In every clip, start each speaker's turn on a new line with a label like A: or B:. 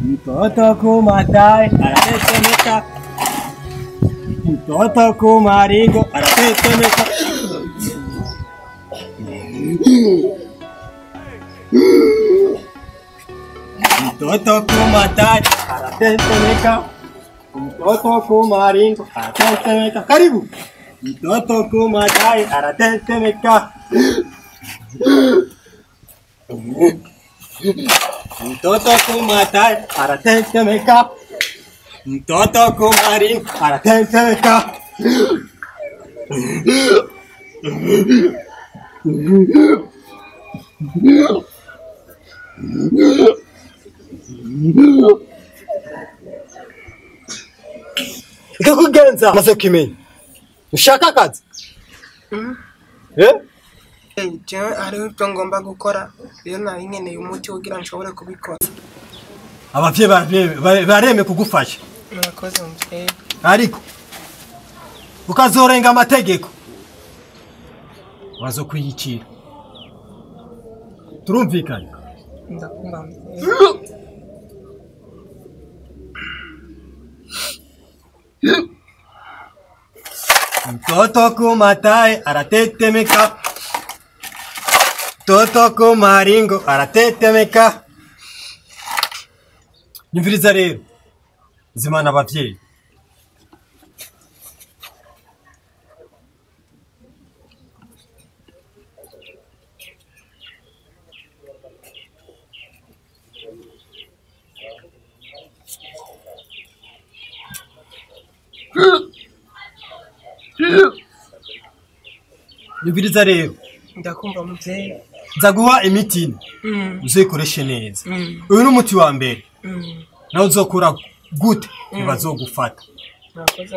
A: Mtoto kumatai anatetemeka. Mtoto kumaringo anatetemeka. Mtoto kumatai anatetemeka. Mtoto kumaringo anatetemeka. Karibu. Mtoto kumatai anatetemeka. Mtoto kumatai anatetemeka. Mtoto kumaringo anatetemeka. Ikakugenza maze kimenya. Ushaka akazi? Eh?
B: Jewe hariho ibyo ngomba gukora, rero nari nkeneye umuti kugira nshobore kubikora.
A: Abavyeyi bareme kugufasha.
B: Murakoze muvyeyi.
A: Ariko ukazorenga amategeko bazokwiyicira. Turumvikana?
B: Ndakumva muvyeyi.
A: Mtoto kumatai anatetemeka. Mtoto kumaringo anatetemeka. Nyumviriza rero zimana abavyeyi. Nyumviriza rero.
B: Ndakumva muvyeyi.
A: Nzaguha imiti uzikoreshe neza. Uyu ni umuti wa mbere. Nawe uzokura gute ntibazogufata.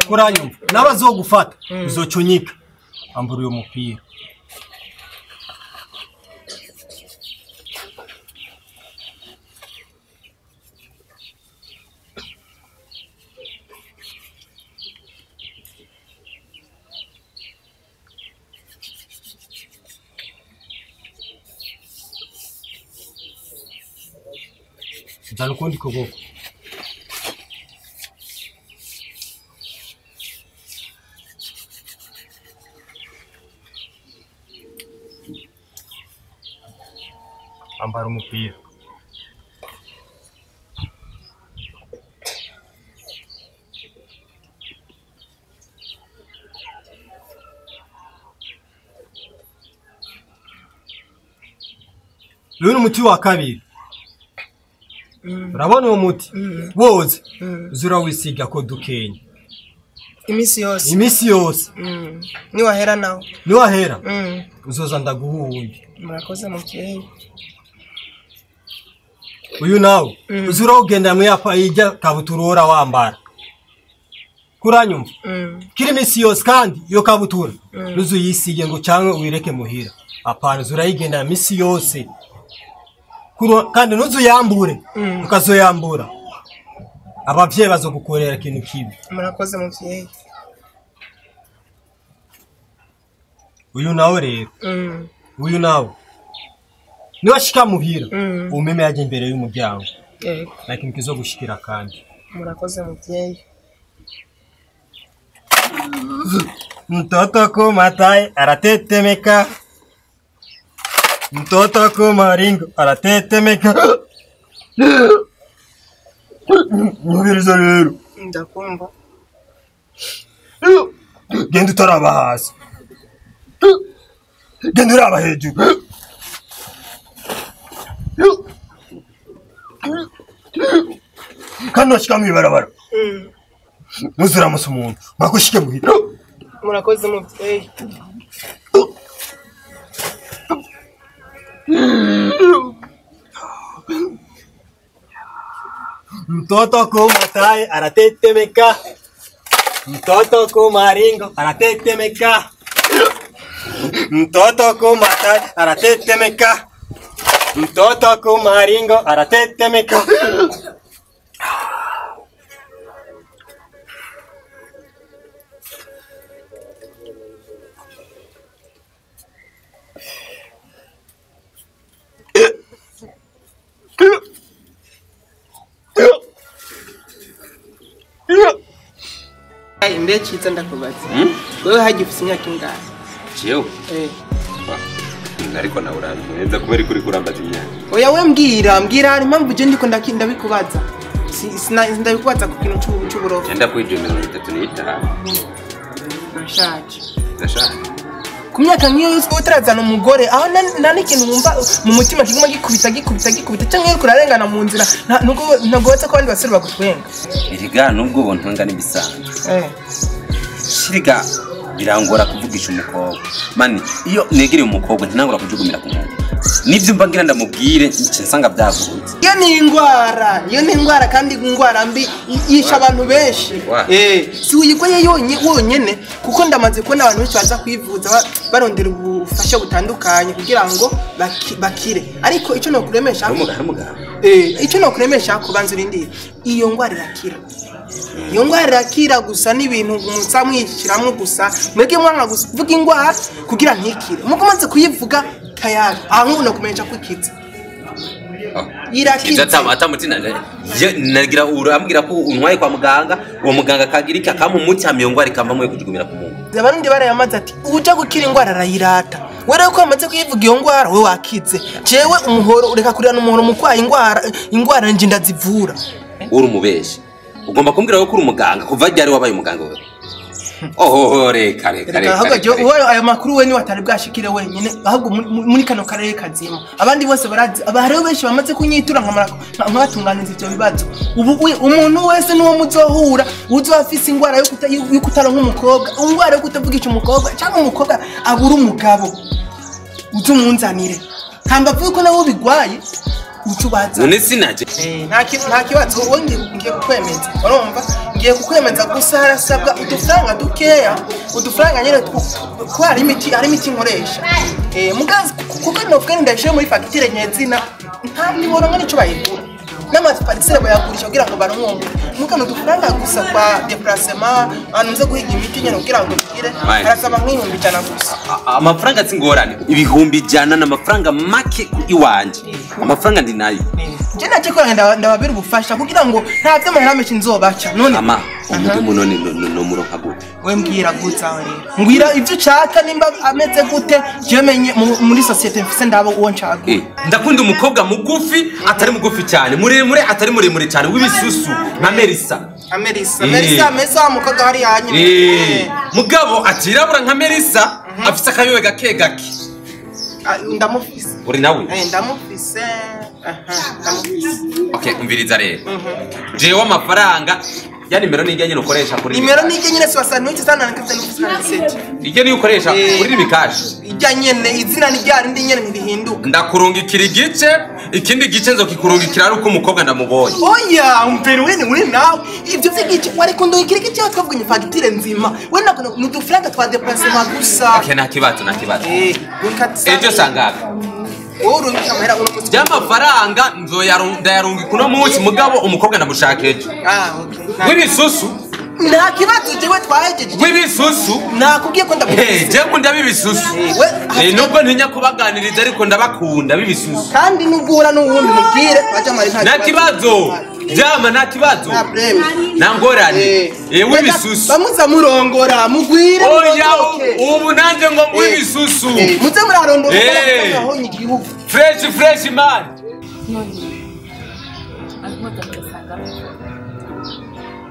A: Kuranyumva n'abazogufata uzocunyika. Ambura uyu mupira. Zana ukundi kuboko. Ambara umupira. Uyu ni umuti wa kabiri. Urabona uwo muti woze uzurawisiga ko dukenya
B: imisi yose.
A: Imisi yose.
B: Niwahera nawe.
A: Niwahera uzoza ndaguha uwundi.
B: Murakoze muvyeyi.
A: Uyu nawe uzurawugenda muyapa ijya kabutura uhora wambara. Kuranyumva? Kiri imisi yose kandi iyo kabutura ntuzuyisige ngo cyangwa uyireke muhira. Apana, uzurayigenda imisi yose. Kandi ntuzuyambure, ukazoyambura abavyeyi bazogukorera ikintu kibi.
B: Murakoze muvyeyi.
A: Uyu nawe rero, uyu nawe niwashika muhira umeme yaje imbere y'umuryango. Nta kintu kizogushikira kandi.
B: Murakoze muvyeyi.
A: Mtoto kumatai aratetemeka. Mtoto kumaringo aratetemeka. Nyumviriza rero.
B: Ndakumva.
A: Genda utaraba hasi. Genda uraba hejuru. Kandi washika mw'ibarabara ntuzuramutse umuntu mpaka ushike muhira.
B: Murakoze muvyeyi.
A: Mtoto kumatai anatetemeka. Mtoto kumaringo anatetemeka. Mtoto kumatai anatetemeka. Mtoto kumaringo anatetemeka.
B: Mbe mbe cyiza ndakubaza. Wewe hagiye ufite imyaka ingahe?
C: Jewe. Ariko nawe uraneza kubera kuri kurambaza imyaka.
B: Oya we mbwira mbwira hari impamvu je ndiko ndabikubaza. Sina ndabikubaza ku kintu cy'uburofa.
C: Ngenda kwije 35.
B: Ndashaje.
C: Ndashaje.
B: Ku myaka nk'iyo yose utarazana umugore aho nta n'ikintu wumva mu mutima kiguma gikubita gikubita gikubita cyangwa uriko urarengana mu nzira ntugobotse ko abandi basore bagutwenga.
C: Erega nubwo bontwenga n'ibisanzwe. Shiriga birangora kuvugisha umukobwa. Mani iyo negereye umukobwa ntinangora kujugumira ku muntu. Nivyo mba ngira ndamubwire nce nsanga byavutse.
B: Iyo ni ingwara, iyo ni ingwara kandi ingwara mbi yisha abantu benshi. Si uyigoye yonyene kuko ndamaze kubona abantu benshi baza kwivuza barondera ubufasha butandukanye kugira ngo bakire. Ariko ico nokuremesha ico nokuremesha kubanza urindire. Iyo ngwara irakira. Iyo ngwara irakira gusa n'ibintu musa mwishiramwe gusa mwege mwanka gusa vuga ingwara kugira ntikire. Mukomaze kuyivuga tayari aho unakumenyesha kwikiza.
C: Irakiza atamutina nagira urambwira ko untwaye kwa muganga uwo muganga kagira iki akampa umuti hamiyo ngwara ikambamwe kujugumira ku muntu.
B: Abarundi barayamaze ati uja gukira ingwara arayirata. Wewe ko amaze kuyivuga iyo ngwara we wakize. Jewe umuhoro ureka kurirana umuhoro mukwaye ingwara ingwara nje ndazivura.
C: Uri umubeshi. Ugomba kumbwira ko uri umuganga kuva ryari wabaye umuganga wewe. Oho reka reka reka.
B: Ahubwo wowe ayo makuru we ni watari bwashikire wenyine ahubwo muri kano karere kazima. Abandi bose barazi abahariho benshi bamaze kunyitura nkabatunganiza ivyo bibazo. Ubu umuntu wese nuwo muzohura uzofise ingwara yo kutaronka umukobwa, ingwara yo kutavugisha umukobwa cyangwa umukobwa abura umugabo. Uzumunzanire. Kamba vuga ko nawe bigwaye ucubaza.
C: None sinaje.
B: Nta kibazo wowe ngiye kukwemeza. Urumva? Ngiye kukwemeza gusa harasabwa udufaranga dukeya, udufaranga nyene ko hari imiti nkoresha. Mugazi kuko novuga ndashire muri facture nyezina nta niboronka nico bayigura. N'amafarisere bayagurisha kugira ngo baronke. Mugano udufaranga gusa kwa déplacement anuze guhiga imiti nyene kugira ngo bigire harasaba nk'ibihumbi 100 gusa.
C: Amafaranga singorane 100,000 n'amafaranga make iwanje. Amafaranga ndi nayo.
B: Je naje ko ndababira ubufasha kugira ngo nta vy'amahera menshi nzobaca. None
C: ama umudumu none no muronka gute?
B: We mbwira gute aho rero? Mbwira ivyo ushaka nimba ameze gute je menye muri societe mfise ndabo uwo nshaka.
C: Ndakunda umukobwa mugufi atari mugufi cyane, muremure atari muremure cyane, w'ibisusu nka Melissa.
B: Melissa, Melissa meza umukobwa hari hanyuma.
C: Mugabo atirabura nka Melissa afise akayobe gake gake.
B: Ndamufise.
C: Uri nawe?
B: Ndamufise. Ndamufise.
C: Okay, umviriza rero. Jewe amafaranga ya nimero ni nyine ukoresha kuri
B: nimero ni nyine 68 sana na
C: ijye ni ukoresha kuri bikashi
B: ijya nyene izina ni ryari ndi nyene ntibihinduka.
C: Ndakurungikira igice ikindi gice nzokikurungikira ari uko umukobwa ndamubonye.
B: Oya umvira wene uri nawe ivyo vy'igice wari kundungikira igice twavuganye facture nzima we nako n'udufaranga twa déplacement gusa.
C: Okay, nta kibazo nta kibazo. Ejo sangaga
B: urungika amahera uno munsi
C: by'amafaranga nzoyarungika uno munsi mugabo umukobwa ndamushaka ejo.
B: Okay.
C: W'ibisusu
B: nta kibazo jewe twahejeje.
C: W'ibisusu
B: nakubwiye ko ndamufise.
C: Jewe nkunda b'ibisusu. Nubwo ntinya kubaganiriza ariko ndabakunda b'ibisusu.
B: Kandi nubwo uhura n'uwundi mubwire
C: nta kibazo. Jama nta kibazo. Nta ngorane. W'ibisusu.
B: Bamuza murongora mugwire
C: murongoke. Ubu nanje ngo w'ibisusu.
B: Muze murarondora aho igihugu.
C: Fresh fresh man.
D: None. Azimota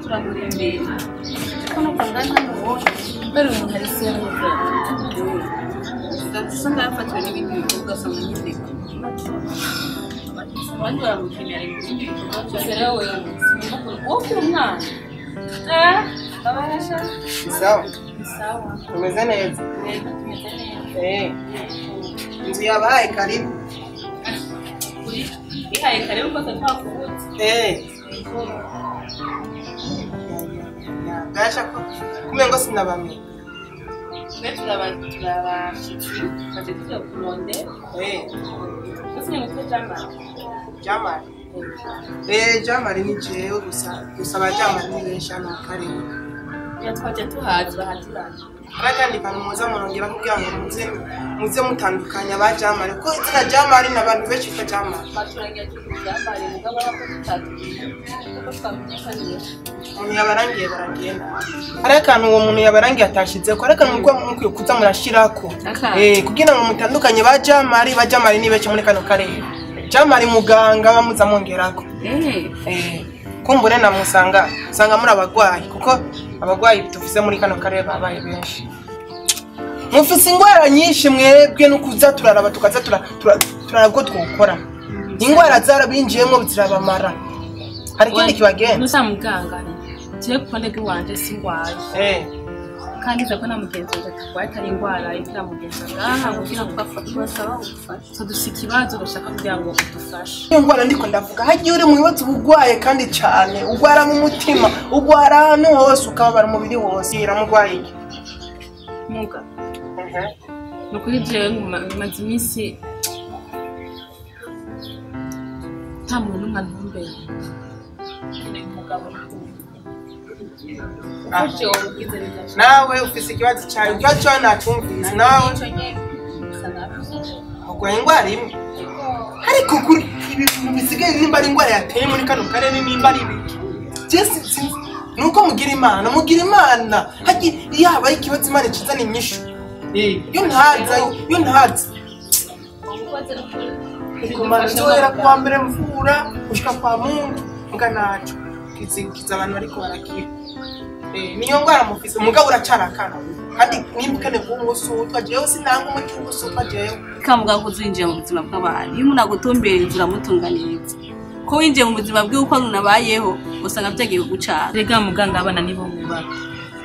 D: turamurembera. Kono kangana n'uwo mbere umuntu ari se ndasanga yafatiwe n'ibindi bikorwa ugasanga nyine abandi baramukenera ibindi bikorwa byose rero wewe wowe uri umwana babasha
B: sawa
D: sawa
B: tumeze neza
D: tumeze neza
B: inzu yabaye karibu
D: ihaye karibu ko twakubutse
B: Gasha kumengo sinabamye.
D: Twe turabashitsi baje tuza kurondera. Gusa ni Jamari.
B: Jamari. Jamari ni jewe gusa gusa ba Jamari ni benshi hano mu karere.
D: Yatwaje tuhazi bahaturanye.
B: Hari akandi kantu muza murongera kugira ngo muze mutandukanya ba Jamari ko izina Jamari n'abantu benshi bitwa Jamari.
D: Baturangira tukubyambare mugabo arako tutatumenye kuko twamenyekaniye.
B: Umuntu yabarangiye baragenda. Hari akantu uwo muntu yabarangiye atashizeko, hari akantu mukuba mukwiye kuza murashirako. Kugira ngo mutandukanye ba Jamari, ba Jamari ni benshi muri kano karere. Jamari muganga bamuza mwongerako. Kumbure namusanga usanga muri abagwayi kuko abagwayi tufise muri kano karere babaye benshi. Mufise ingwara nyinshi mwebwe no kuza turaraba tukaza turaraba ko twokora. Ingwara zarabinjiyemwo zirabamara. Hari ikindi kibagenda.
D: Nusa muganga. Je kupande gwanje singwaye. Kandi nza ko na mugenzi wanje atagwaye atari ingwara itira mugenzi ngaha kugira ngo basaba ubufasha. So dufise ikibazo dushaka kugira ngo udufashe.
B: Iyo ngwara ndiko ndavuga hagiye uri mu bibazo ubugwaye kandi cane, ugwara mu mutima, ugwara ahantu hose ukababara umubiri wose. Iramugwaye iki?
D: Muga. Nukuri jewe maze iminsi nta muntu n'umwe antumbeye. Umugabo
B: nawe ufise ikibazo cyawe, ikibazo cyawe natumvise nawe urwaye ingwara imwe ariko kuri ibi bintu bisigaye nimba ari ingwara yateye muri kano karere nimba ari ibiki nuko mugira Imana iyo habaye ikibazo Imana ikizana inyishu. Iyo ntaza nzohera kuwa mbere mvura gushika kwa Mungu mbwa naco kiza abantu bariko barakira. Niyo ngwara mufise umugabo uracarakana kandi nimba ukeneye kuba umusutwa jewe sinanga umuti w'umusutwa jewe.
E: Kamuga ko uzinjiye mu buzima bw'abantu iyo umuntu agutumbereye uramutunganiriza ko winjiye mu buzima bwiwe uko runabayeho usanga byagiye kugucana.
D: Rega muganga abana nibo bubaka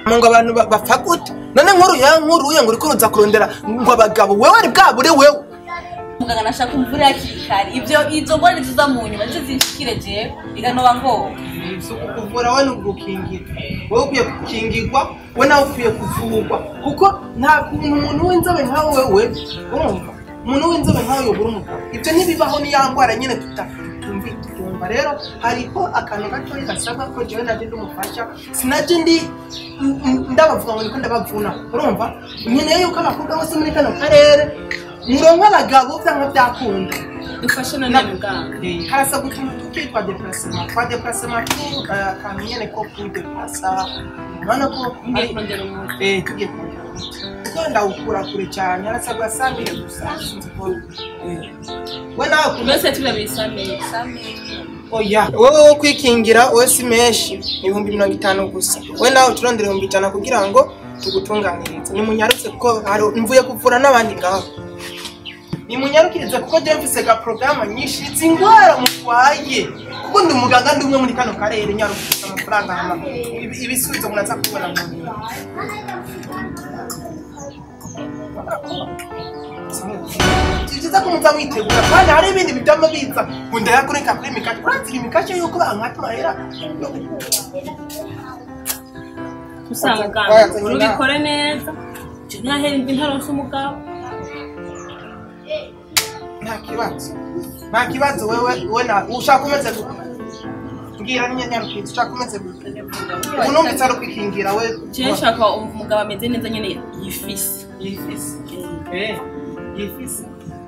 B: ngo abantu bapfa gute none nkuru ya nkuru ngo uriko uruza kurondera ngo abagabo wewe ari bwabure wewe.
E: Muganga nashaka imvura yakikari ivyo izo ngorane ziza mu nyuma nizo zinshikire jewe iganoba ngo
B: kuvura we nugukingira wowe ukwiye gukingirwa we nawe ukwiye kuvurwa kuko nta kuntu umuntu w'inzobe nkawe wewe urumva umuntu w'inzobe nkawe yobura umugabo ibyo ntibibaho ni ya ngwara nyene tutumva. Rero hariho akantu gatoyi gasabwa ko jewe naje ndumufasha sinaje ndi ndabavuga ngo niko ndabavuna urumva nkeneye yuko abakobwa bose muri kano karere muronka abagabo vyanka byakunda.
D: Dufashe none muganga.
B: Harasabwa utuntu duke twa déplacement akantu nyene ko kwideplasa urabona ko
D: ngiye kurondera umuntu
B: tugiye kurondera umuti kuko ndawukura kure cyane harasabwa 100 gusa sinzi ko we nawe
D: twese turabisamiye.
B: Oya wowe wo kwikingira wowe si menshi 50,000 gusa we nawe turondera 100,000 kugira ngo tugutunganirize. Nimunyarutse kuko mvuye kuvura n'abandi ngaho. Nimunyarukirize kuko je mfise ga programme nyinshi zingwara mutwaye kuko ndi umuganga ndi umwe muri kano karere nyarukiriza amafaranga hama ibisubizo munaza kubona mu nyuma. Byiza ko muza mwitegura kandi hari ibindi bibyama biza ngo ndayakureka kuri mikate urazira imikate yuko bankata amahera.
D: Gusa muganga urubikore neza je ntahera imvi ntaronse umugabo.
B: Nta kibazo wewe na ushaka umeze gute mbwira nyarukiriza ushaka umeze gute unumvise ari kwikingira we.
D: Je nshaka umugabo ameze neza nyene yifise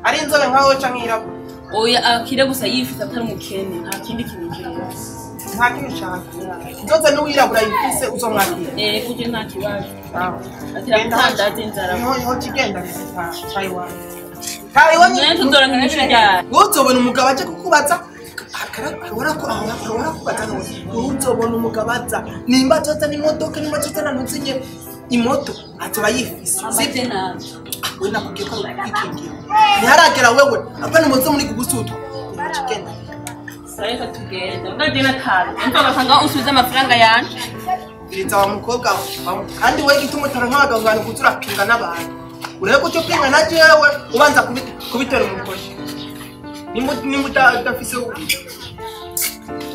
B: ari inzobe nkawe canke yirabura?
D: Oya akire gusa yifise atari umukene nta kindi kintu jewe
B: nta kintu ushaka nzoze n'uwirabura yifise uzomwakira.
D: Uje nta kibazo atira kutandaza inzara
B: niho kigenda tayiwani uzobona umugabo aje kukubaza uzobona umugabo aza nimba azoza n'imodoka nimba azoza nantuzinye imoto azoba yifise we nakubwiye ko ari ukwikingira ntiharagera wewe apana umuze muri kugusutwa kigenda.
D: Reka tugenda ndaje natanu nzobasanga usubize amafaranga yanje.
B: Iriza wa mukobwa kandi we gituma utara nk'abagabo ngo kuza urapinga n'abantu urebe ko cyo na jewe ubanza kubitera umukoshi nimba udafise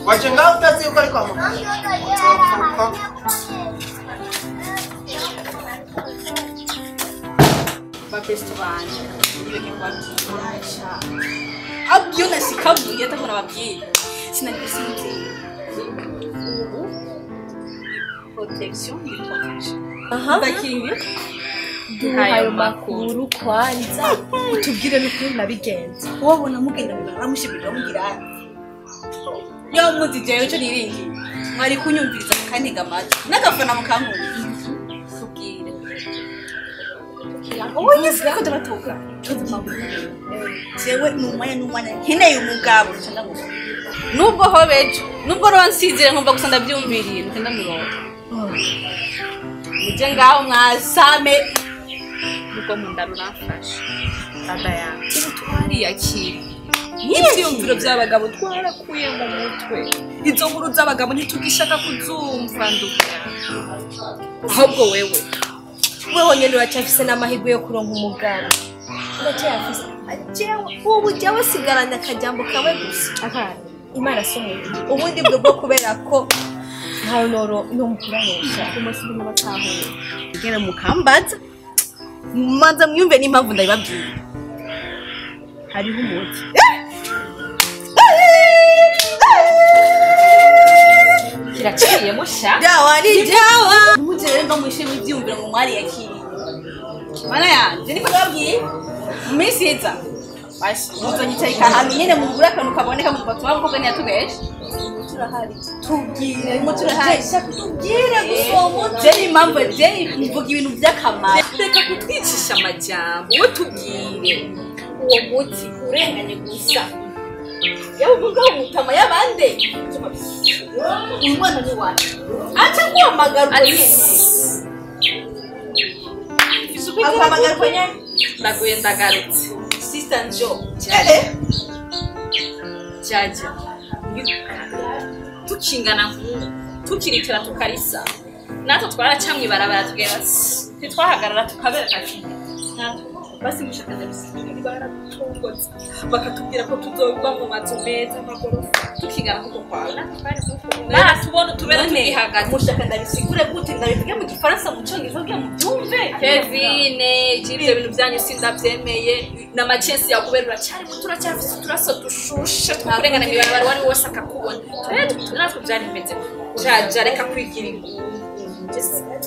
B: waje ngaho utazi yuko ari kwa muganga.
E: Babesto banje nibeke kubabwira abyo nashikabwiye atakora babwira sinagisinzi ubu Protection ni protection.
F: Aha.
D: Ndakingi.
F: Duhayo makuru kwanza utubwire n'ukuri nabigenza.
E: Wabona mugenda muramushimira mugira. Yo muzi jewe cyo niringi. Mwari kunyumviriza kandi amatwi. N'agafana mukankunda. Tubwire. Oye siko ndabatuka. Jewe n'umwanya nkeneye umugabo ndamushaka. Nubwo hobejo, nubwo rwansizire nkumva gusa ndabyumviriye, ndamuronka. Muje ngaho mwasame
D: nuko munda rurafashe. Dada yanjye twariyakira. Ibyiyumviro by'abagabo twarakuye mu mutwe. Izo nkuru z'abagabo ntitugishaka kuzumva nduga. Ahubwo wewe
F: nyene uracyafise n'amahirwe yo kuronka umugabo. Uracyafise. Jewe ubu jewe sigarana akajambo kamwe gusa. Aha. Imana si umuntu. Ubundi bwo bwo kubera ko ntawe noro no mukuranisha.
D: Umunsi umwe batahuye.
E: Ngera mukambaza. Manza mwiyumve n'impamvu ndabibabwiye. Hariho umuti.
D: Kiraciyemo sha.
E: Dawa ni dawa. Muje rero ngo mwishime ibyiyumviro ngo mwari yakiriye. Mana yanje niko babwiye. Mu minsi iza. Basi muzonyicarika ahantu nyene mugura akantu kaboneka mu batu babo koganya tubeshe. Turahari. Tubwire, turahari. Tubwire gusa umuti. Je impamvu je mvuga ibintu by'akamaro.
D: Reka kutwicisha amajambo, we tubwire.
E: Uwo muti urenganye gusa. Yaba uvuga umutama y'abande. Umwana ni wacu. Acha guhamagara ubwo nyene. Aguhamagara ubwo nyene.
D: Ndaguye ndagarutse.
E: Sister Njo.
D: Jaja. Tukingana nk'ubu. Tukiricara tukarisa. Natwe twaracamwe ibarabara tugenda. Ntitwahagarara tukabereka kimwe. Basi mushaka ndabisigura baratungoza bakatubwira ko tuzogwa mu mazu meza amagorofa tukingana kuko kwawe baratubona utubera tugihagaze.
E: Mushaka ndabisigure gute ndabivuge mu gifaransa mu cyongereza kugira mu byumve.
D: Kevine ibyo bintu byanyu sindabyemeye n'amacesi yakubera uracyari muto uracyafise uturaso dushushe twokurengana mw'ibarabara wari wose akakubona natwe byari bimeze jaja reka kwigira ingungu.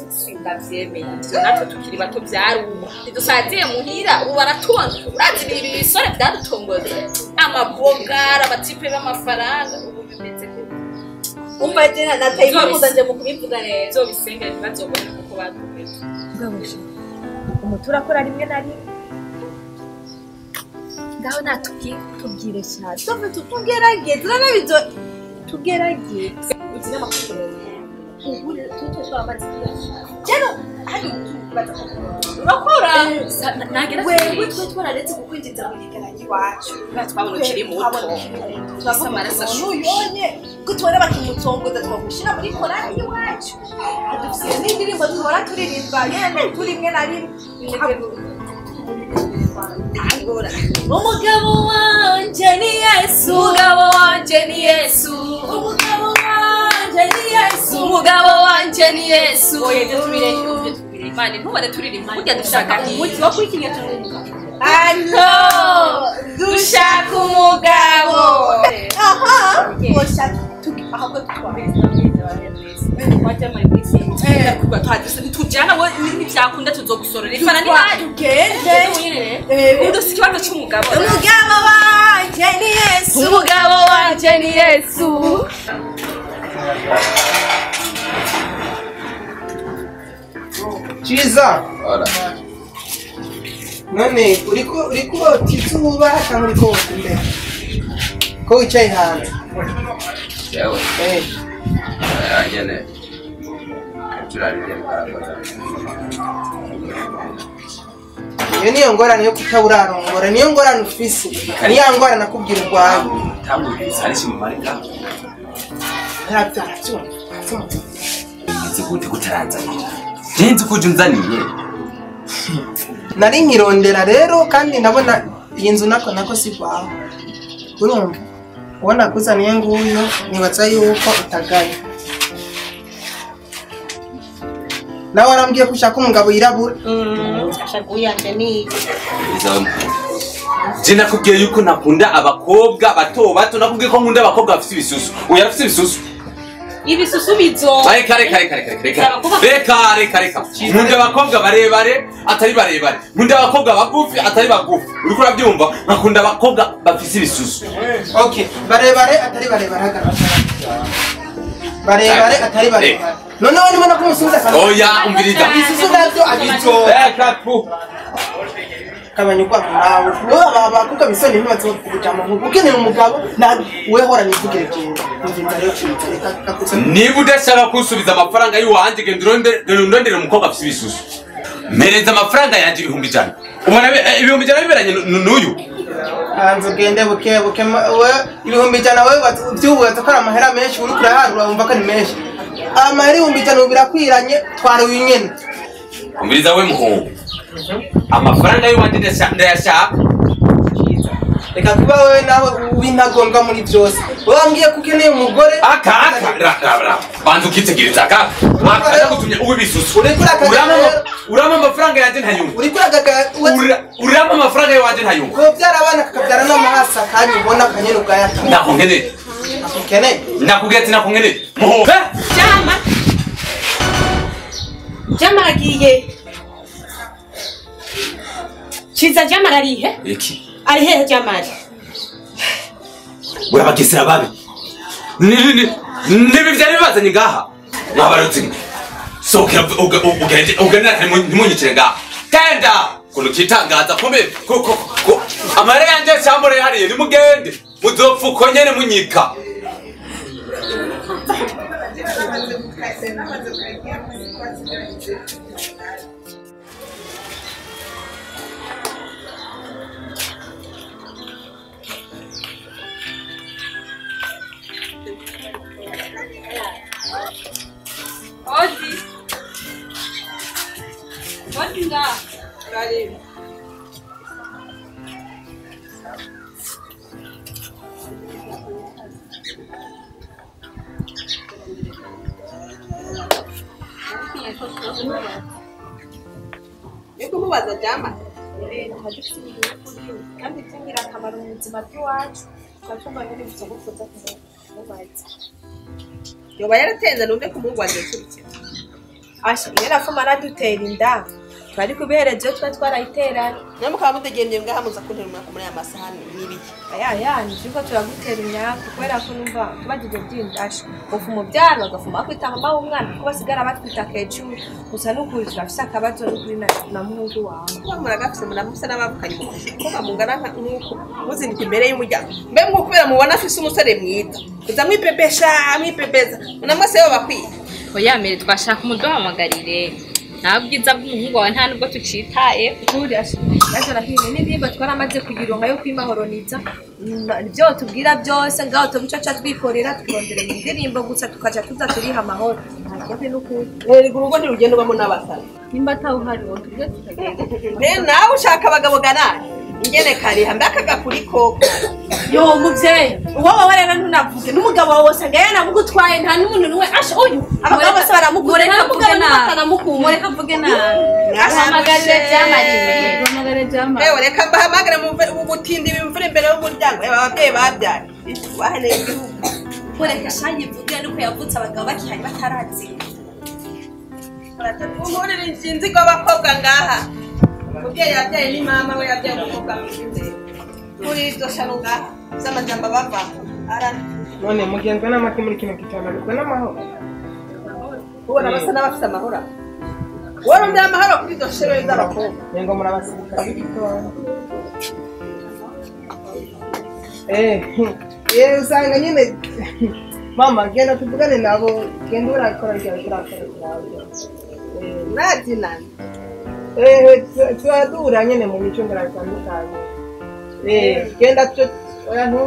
D: Sindabyemeye natwe tukiri bato byaruba ntidusaziye muhira ubu baratubona urazi ibi bisore byadutongoza amabogara abatipe b'amafaranga ubu bimeze gute.
E: Umva jena nataye impamvu zanje mu kubivuga rero
D: nzobisengera ntibazobone kuko baduheze.
F: Umuti urakora rimwe na rimwe. Ngaho natubwire tubwire cyane.
E: Tuve tugerageze turanabizo tugerageze. Uzi n'amakuru.
D: Urakora
F: wewe twe twararetse kukwinjiza mu gikaragi iwacu
D: twabona ukiri muto
F: amaraso ashushe ko tubona bakimutongoza twagushira muri korali iwacu adufise n'indirimbo duhora turirimba nyene turi rimwe na rimwe.
E: Umugabo wanje ni Yesu,
D: umugabo wanje ni Yesu,
E: umugabo wanje ni Yesu,
D: umugabo wanje ni Yesu. Oye tubireke tubireke Imana ntubone turirimba burya dushaka
E: umuti wo kwikinga turumva.
D: Allo dushaka umugabo.
F: Aha boshaka ahubwo tutwara
D: tujana we ntibyakunda tuzogusorera ifana ni
F: tugende
D: ubu si ikibazo cy'umugabo.
F: Umugabo wanje ni Yesu,
D: umugabo wanje ni Yesu.
B: Chiza. None uriko utizuba cyangwa uriko imbere? Ko wicaye hanze?
C: Yewe. Nyene.
B: Iyo niyo ngorane yo kutaburarongora, niyo ngorane ufise. Niyo ngorane nakubwira urwaye.
C: Nzi kutaranzanira. Nzi kuje unzaniye.
B: Nari nkirondera rero kandi ndabona iyi nzu nako si kwawe. Urumva? Ubona kuzaniye nguyu nibaza yuko utagaye. Nawe arambwiye ko ushaka umugabo yirabura.
C: Je nakubwiye yuko nakunda abakobwa bato bato, nakubwiye ko nkunda abakobwa bafite ibisusu. Oya afite ibisusu.
D: Ibisusu bizo.
C: Reka reka reka reka reka. Reka reka reka. Nkunda abakobwa barebare atari barebare. Nkunda abakobwa bagufi atari bagufi. Uriko urabyumva? Nkakunda abakobwa bafise ibisusu.
B: Okay, barebare atari barebare hagarara. Barebare atari barebare. Noneho nimba kumusubiza kana.
C: Oya, umviriza.
B: Ibisusu navyo abizo.
C: Reka pu.
B: Kabanyukwa nawe. Wowe abakobwa bisoni ntibatse kujama nkuko ukeneye umugabo na wewe hora nivugire jewe.
C: Niba udashaka kunsubiza amafaranga y'uwanje genda urondere umukobwa afise ibisusu. Mpereza amafaranga yanje 100,000. Ubona 100,000 biberanye n'uyu.
B: Hanze ugende buke buke we 100,000 wewe byubatse ko ari amahera menshi uri kuraharura wumva ko ari menshi. Amahera 100,000 birakwiranye twara uyu nyene.
C: Umviriza we muhungu. Amafaranga y'uwanje ndayashaka.
B: Reka kuba wewe nawe w'intagondwa muri byose. Wowe wambwiye ko ukeneye umugore.
C: Aka aka banza ukitegereza aka. Aka gutumye uw'ibisusu. Urama amafaranga yanje ntayumva. Urama amafaranga yanje ntayumva.
B: Ko byara abana kakabyara n'amahasa kandi ubona kanyene ubwaya.
C: Ndakongeneye.
B: Ukeneye?
C: Ndakubwiye ati nakongeneye. Muho.
D: Jama. Jama agiye. Chiza Jama arihe?
C: Iki.
D: Ari hehe Jamari?
C: Urabagesera babi. Nibi vyari bibazanye ngaha. Mwabarutse. Sokera ugende ugende ntimunyicire ngaha. Genda! Kuno kitangaza kumbe ko amare yanje cyambore hariye nimugende. Muzopfa uko nyene munyika.
D: Odi. Odi nga. Karibu.
E: Yuko mubaza jama.
F: Kandi by'ingirakamaro mu buzima bw'iwacu. Turakumva nyine bizogufuza kumubaza.
E: Yoba yaratenze numve kumugwaje kurikira.
F: Asha yarafuma aradutera inda. Twari kubihereje twa twarayiteranye.
E: Namwe mukaba mutegemye ngaha muza kuntera umwaka muri aya masahani n'ibiki.
F: Aya niko turagutera imyaka kubera ko numva tubagije by'indasha. Ufu mubyaro bagafuma kwita mama w'umwana kuko basigara batwita kecuru. Gusa n'ukuri turafise akabazo n'ukuri na muhungu wawe.
E: Kuba muragafise munamusa n'abavukanye kuba mungana nk'uko muzindika imbere y'umuryango. Mbe mwukubera mubona afise umusore mwiza. Kuza mwipepesha mwipepeza. Munamwese yo bakwiye.
G: Oya mere twashaka umuduhamagarire. Nta bwiza bw'umuhungu wawe nta nubwo tucitaye.
F: Kuri asha rahine n'indirimbo twaramaze kugironka yo kwimahoroniza. Ibyo tubwira byose ngaho tubicaca twikorera tukondera indirimbo gusa tukaja tuza turiha amahoro. Nta kindi n'ukuri.
E: Erega urugo ntirugenda ubamo n'abasara.
D: Nimba atawuhari wo tubwe tukagenda.
E: Mbe nawe ushaka abagabo ganani. Ingene kariha mbaka gakuri koko.
F: Yo muvyeyi, wowe rero ntunavuge n'umugabo wawe usanga yanamugutwaye nta n'umuntu n'umwe asha uyu abagabo bose baramukunda nta mugabo n'umwe
D: Mureka mvuge nabi.
G: Hamagarire Jamarime.
D: Hamagarire Jamari.
E: Ewe reka mbahamagare muve ubutindi bimvura imbere y'umuryango. Eba ababyeyi babyaye. Baheneye igihugu.
F: Mureka shanyi mvuge nuko yavutse abagabo bakihari batarazinga.
E: Umurira inshinzi rw'abakobwa ngaha. Umubyeyi yabyaye ni mama we yabyaye umukobwa mwiza. Kuri iryo shano ngaha z'amajambo bava.
B: None mugenzwe n'amaki muri kino gitanda bigwa n'amahoro.
E: Ubona basa n'abafise amahoro. Warondera amahoro kuri iryo shero ry'abakobwa.
B: Nengo murabasirikare b'igitondo. Usanga nyine mama genda tuvugane nabo genda urakora rya urakora.
E: Murazinana.
B: Turadura nyine mu mico ngara itandukanye. Genda oya ntu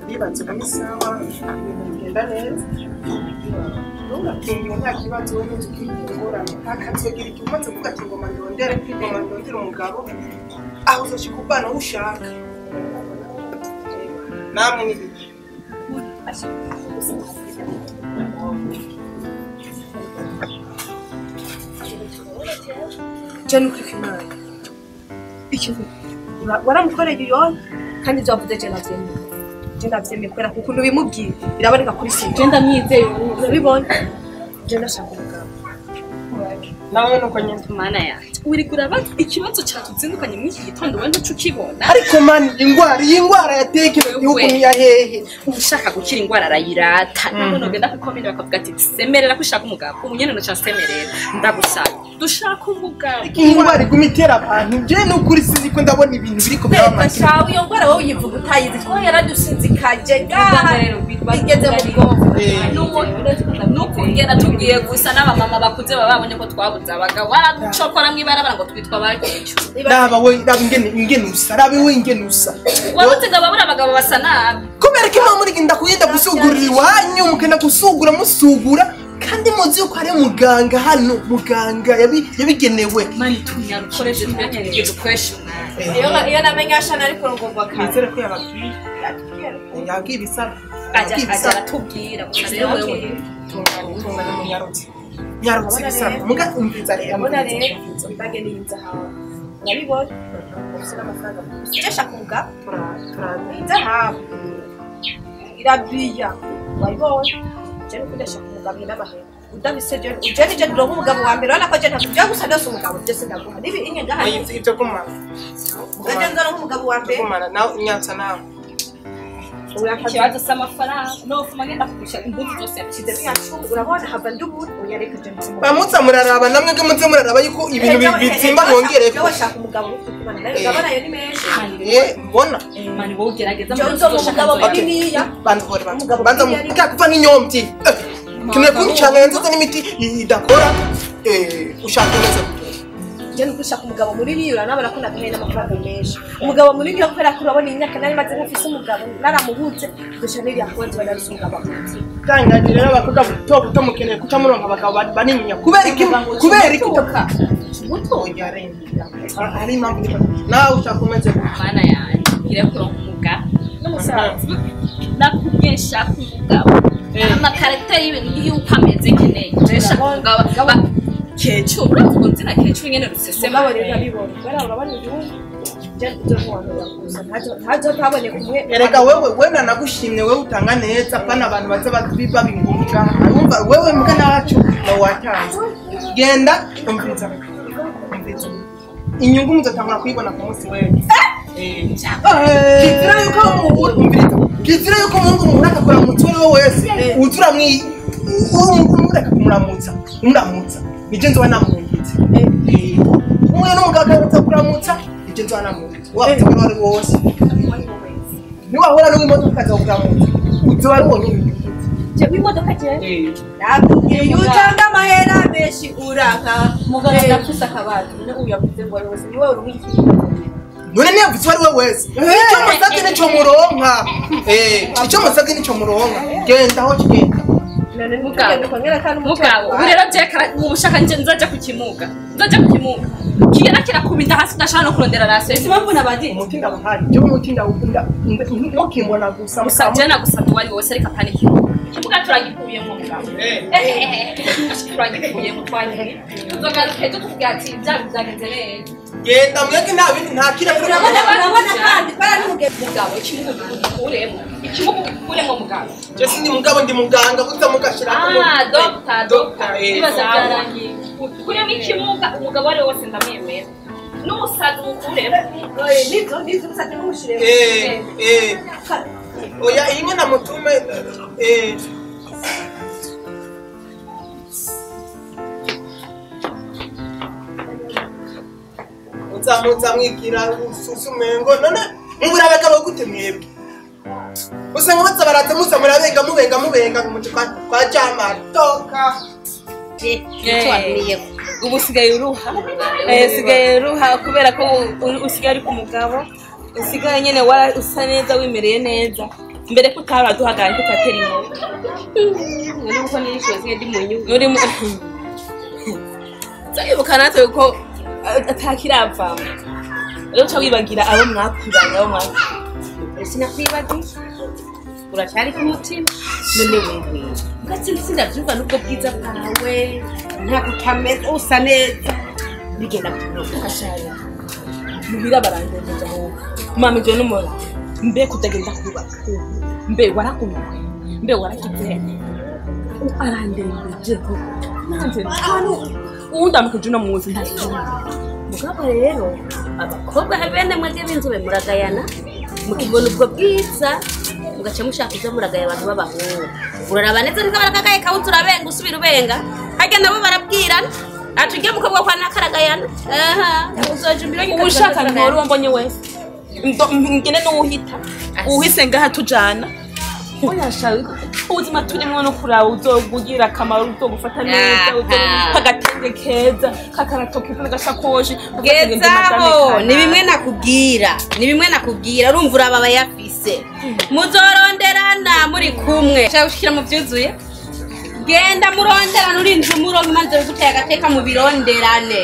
B: Bibatse kuri sawa ibintu bigenda neza. Ntugatinye nta kibazo wowe ntuzi ntakazogira igihe umaze kuvuga ati ngoma ndondere ngoma ndondere umugabo aho uzoshika ubana uwo ushaka. Namwe n'ibiki.
F: Je nukuri kw'Imana. Ikintu waramukoreye iyo kandi ibyo wavuze je navyemeye. Je ndavyemeye kubera ko ukuntu bimubwiye biraboneka kuri si.
D: Je ndamwizeye
F: urabibona. Je ndashaka umugabo.
B: Nawe nuko nyine
D: mana yanjye. Urigura bazi ikibazo cyatuzindukanye muri iki gitondo we ntucu ukibona.
B: Ariko mani ingwara iyi ngwara yateye kino gihugu ni ya hehe?
D: Ushaka gukira ingwara arayirata. None nogenda kukomera bakavuga ati semerera ko ushaka umugabo. Umunyene no cyasemerera. Ndagusaba. Dushaka umugabo.
B: Ingwara iguma itera abantu. Je nukuri sizi ko ndabona ibintu biriko
F: biraba. Shawe iyo ngwara wowe uyivuga utayizi two yaradusinzikaje ngaha. Bigeze mu bwonko.
E: Nukugenda tugiye gusa n'abamama bakuze bababonye ko twabuze abagabo baraducokora mw'ibarabara ngo twitwa abakecuru.
B: Raba we raba ingene usa raba we ingene usa.
E: Wabuze ngo babura abagabo basa nabi.
B: Kubera ko imama murigenda kugenda gusugurira iwanyu mukenda gusugura musugura kandi muzi yuko ari muganga hano muganga yabigenewe.
E: Mani tunyarukoreshe twe dukoreshe umwanya.
F: Iyo namenya ashana ariko ngomba kandi.
B: Nizere ko yababwiye. Yabwiye ibisabwa.
E: Aja aratubwira gusa rero wewe
B: tungana munyarutse. Nyarutse ibisabwa. Muga umviza rero.
F: Urabona rero ibage ni inzahabu. Urabibona? Ufise n'amafaranga. Icyo ashaka umugabo inzahabu. Irabiya. Wabibonye? Je nuko ndashaka umugabo n'amahera. Udabise je uje nije ndonka umugabo wa mbere urabona ko je ntabwo byo gusa ndose umugabo byose ndaguha. Nibi inye ngaha.
B: Ibyo gumana.
F: Uje ndonka umugabo wa mbere.
B: Gumana nawe inyatsa nawe.
E: Ikibazo s'amafaranga no fuma ngenda kugurisha imbuto zose
F: yashyize urabona hava ndubura uyareka je
B: bamutsa muraraba namwe ko mutse muraraba yuko ibintu bitsimba mwongere
F: ko bashaka umugabo wo kumana nayo ndabona ayo ni menshi
B: mbona
E: mani wowe ugerageza
F: umugabo muniniya
B: banzore banza mukakuva nk'inyombyi kimwe kuncanga nzoza n'imiti idakora ushaka neza.
F: Je nuko ushaka umugabo munini uranabona ko nagahe n'amafaranga menshi. Umugabo munini yo kubera ko urabona imyaka nari maze nkafise umugabo naramubuze dusha n'iriya konti banaruse umugabo akuze.
B: Tangaje rero abakobwa buto buto mukeneye kuca muronka abagabo banininya kubera iki kubera iki buto yarenga ari impamvu nawe ushaka umeze
E: mana yanjye ngire kuronka umugabo
F: n'umusaza
E: nakubwiye nshaka umugabo amakarita y'ibintu y'uko ameze nkeneye nshaka umugabo Kecuru uravuga nzina kecuru nyene rusesema
F: mugabo rero abibona kubera urabona uyu je nzo gusa ntazo ntabone kumwe.
B: Erega wewe we nanagushimye wewe utanga neza pana abantu baza babiba bingunga urumva wewe mugana wacu na watanze genda umviza umviza inyungu muzatangura kuyibona ku munsi wewe. Kizira yuko umviriza kizira yuko Mungu umuntu akakora mutwe wewe wese uzura mwi umureka kumuramutsa umuramutsa nije nzoba namwungitse. Umwe n'umugabo akaza kuramutsa nije nzoba namwungitse. Wapfa ko ari wose. Niwahura n'imodoka ukaza kuramutsa uzoba ari wonyine.
F: Je w'imodoka je? Nakubwiye utanga amahera menshi uranka.
E: Mugabo ndafise akabazo none uyu yavuze ngo ari wese ni wowe urumwiki.
B: None niyavuze ari we wese. Icyo musabye nico muronka. Icyo musabye nico muronka. Genda aho kigenda.
E: Mugabo rero jeka ubushaka nje nzaja kukimuga nzaja kukimuga kigera kirakubita hasi ndashaka no kurondera rase si mpamvu nabandi
B: umutinda bahari je umutinda ukunda ntukimbona gusa
E: gusa je nagusabye wari wose reka paniki kimuga turagikuyemo mugabo turagikuyemo twagiye tuzogaruka ejo tuvuga ati ibyago byagenze neza
B: genda mwege nta bindi nta kira
F: urabona kandi bara n'umugabo
E: mugabo ikimuga ukuremo ikimuga ukuremo mugabo
B: je sindi mugabo ndi muganga guta mugashira
E: doctor doctor ibibazo byarangiye ukuremo ikimuga umugabo ari wose ndamwemera n'umusazi umukuremo
F: nivyo nivyo umusazi n'umushiremo
B: oya inye na mutume muza mwigira ususumengo none mubura abagabo gute mwebwe usanga baza baraza muza murabenga mubenga mubenga mu kwa jama toka
D: ubu usigaye uruha usigaye uruha kubera ko usigaye uri ku mugabo usigaye nyene usa neza wimereye neza mbere ko utaba duhagarara ko utatera inkuru
G: none kuko nishoye sigaye ndi mu nyungu
D: uri mu nzayibuka natwe ko atakiravamo rero uca wibagira abo mwakuranye abo mwakuranye
G: sinakwibagiye uracyari ku mutima none wewe ugatsinda sindavyumva n'ubwo bwiza bwawe ntabwo utameze usa neza
E: Bigenda kunoka
D: Ashaya. Muhira barandengeje aho. Mama je numora. Mbe kutagenda kubaka. Mbe warakumwe. Mbe warakizene. Arandengeje koko. Nanje hano undamukije no muzi ntakizi.
E: Mugabo rero abakobwa bene mwebwe b'inzobe muragayana mukibona ubwo bwiza mugaca mushaka kuza muragaya abantu b'abahungu. Uraraba neza niko barakagaye kawuzi urabenga usubira ubenga. Harya nabo barabwirana. Ati ujye mukobwa kwa nakaragayana. Aha, uzojumbira
D: Ushaka ntore uwo mbonye wese. Ngene n'uwuhita. Uwuhise ngaha tujana. Oya shawe ubuzima turimo no kuraba uzokugira akamaro uzogufata neza uzokagatenge keza kakarato keza n'agashakoshi.
E: Gezaho ni bimwe nakubwira ni bimwe nakubwira urumva uraba abayafise muzoronderana muri kumwe shaka gushikira mu vyuzuye genda muronderana urinze umurongo imanza guteye agateka mu bironderane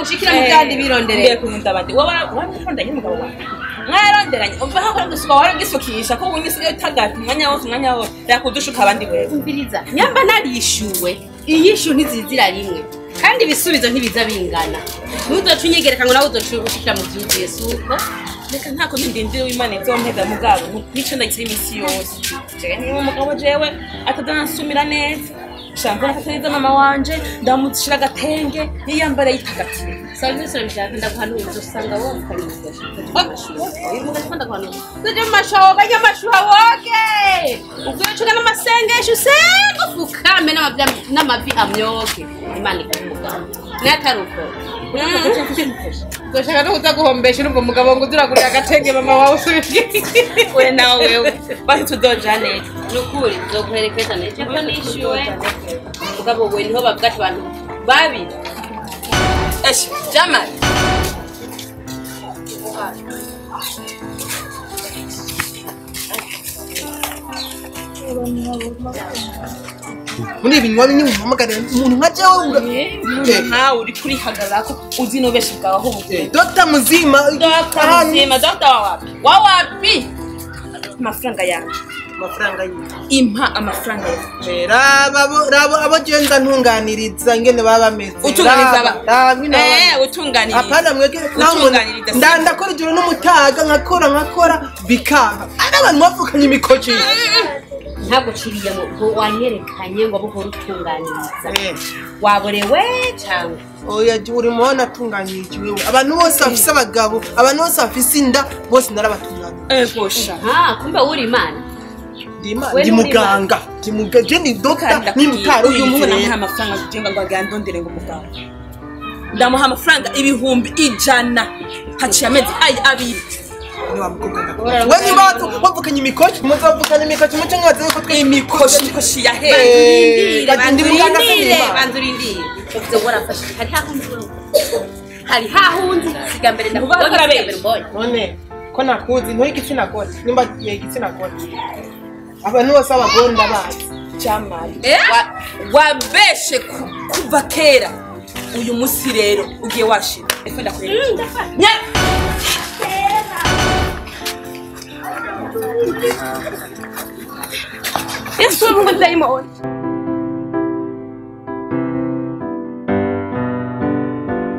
E: ushikira mu byandi birondere
D: mbiye kunkunda abandi wowe warakundanye n'umugabo wawe mwaronderanye umva aho ukora gusuka waragisukiisha ko unyisigaye utagata umwanya wose yakudushuka abandi wewe
E: umviriza nyamba narishuwe iyishu ntizizira rimwe kandi ibisubizo ntibiza bingana ntuzoca unyegereka ngo nawe uzoca ushikira mu vyuzuye suko
D: reka ntako ndindire w'Imana izompeza mugabo nico ndagira imisi yose jewe niba umugabo jewe atadansumira neza shambona atataniza mama wanje ndamushira agatenge yiyambara yitagatiye
E: sawa byose urabishaka ndaguhanuza usanga wowe ukanyuza uje mu mashoka ajya amashuha woge ubwo ucuga n'amasengesho usenga ufukame n'amavi amyoke Imana iguhe umugabo n'atari uko uzoshaka no kuza guhombesha urumva umugabo ngo uzuragurira agatenge mama wawe usubire
D: we nawe wewe basi tuzojane
E: nukuri nzoguherekeza nece ko nishyuwe mugabo we niho bavuga ati abantu babi
D: Esh, Jamal.
B: Muri ibinywa binyi muhamagare umuntu nka jewe
D: nkawe uri kurihagarara ko uzi n'ubeshi bwawe aho bugiye.
B: Dr Muzima,
D: Dr Muzima, Dr wapi? Wawapi? Amafaranga yanje.
B: Amafaranga yiwe.
D: Impa amafaranga yanje.
B: Raba abo genda ntunganiriza ingene baba bameze.
D: Utunganiriza aba. Utunganiriza.
B: Apana mwege ndakora ijoro n'umutaga nkakora bikanga. Ari abantu bavukanye imikoci.
E: Ntabwo ciriye ngo wanyerekanye ngo buhoro utunganiriza. Waborewe cyangwa
B: oya uri mubona atunganirije wewe. Abantu bose bafise abagabo, abantu bose bafise inda, bose narabatunganiriza.
D: Ego sha.
E: Ha, kumbe uri Imana.
B: Ndi muganga, ndi ni doctor, ni mutaro uyu muntu
D: namuha amafaranga kujenga ngo agandondere ngo muganga. Ndamuha amafaranga 100,000 haciye amezi abiri.
B: We niba wavukanye imikoci, muzavukana imikoci muce mwaze yuko twe
D: imikoci ya he.
E: Banza urindire. Uvuze ngo warafashe. Hari hahunzi wewe. Hari hahunzi siga mbere ndakubona mbere mbonye.
B: None ko nakuzi ntori igitsina gore nimba igitsina gore. Abantu bose abagonda bazi.
D: Jamal. Wabeshe kuva kera. Uyu musi rero ugiye washira. Efe ndakureba. Yesu mungu ndayimona.